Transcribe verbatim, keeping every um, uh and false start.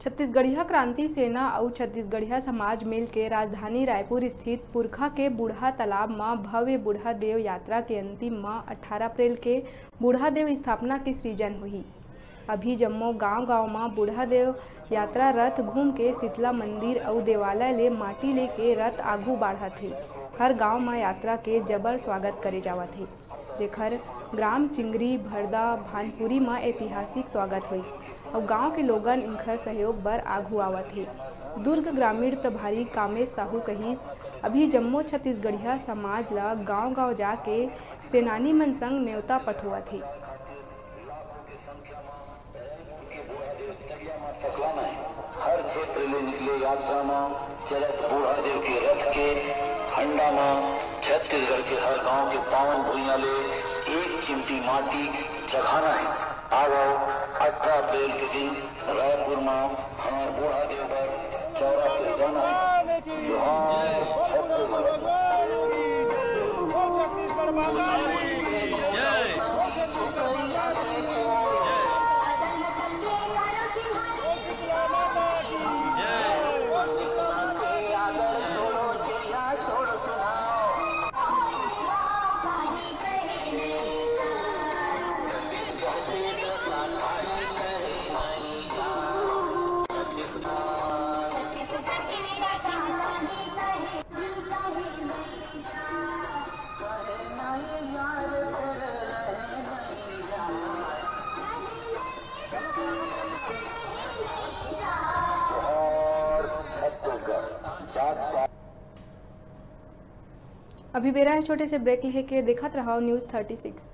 छत्तीसगढ़िया क्रांति सेना अउ छत्तीसगढ़िया समाज मिल के राजधानी रायपुर स्थित पुरखा के बूढ़ा तालाब म भव्य बूढ़ा देव यात्रा के अंतिम म अठारह अप्रैल के बूढ़ा देव स्थापना के सृजन होही। अभी जम्मो गांव-गांव म बूढ़ा देव यात्रा रथ घूम के शीतला मंदिर अउ देवालय ले माटी लेके रथ आघू बाढ़त हे। हर गांव म यात्रा के जबर स्वागत करे जावत हे, जेखर ग्राम चिंगरी, भरदा, भानपुरी म ऐतिहासिक स्वागत होइस अउ गांव के लोगन इंखर सहयोग बर आघू आवत हे। दुर्ग ग्रामीण प्रभारी कामेश साहू कहिस, अभी जम्मो छत्तीसगढ़िया समाज ल गांव-गांव जाके सेनानी मन संग नेवता पठोवत हे। हर क्षेत्र ले निकले यात्रा म चलत बूढ़ा देव के रथ के हंडा म छत्तीसगढ़ के हर गांव के पावन भुइयां ले एक चिमटी माटी चघाना हे। आवव, अठारह अप्रैल के दिन रायपुर म हमर बूढ़ा देव बर चौरा पे जाना हे। जोहार, छत्तीसगढ़। अभी बेरा हे छोटे से ब्रेक लेके, देखत रहो News thirty six।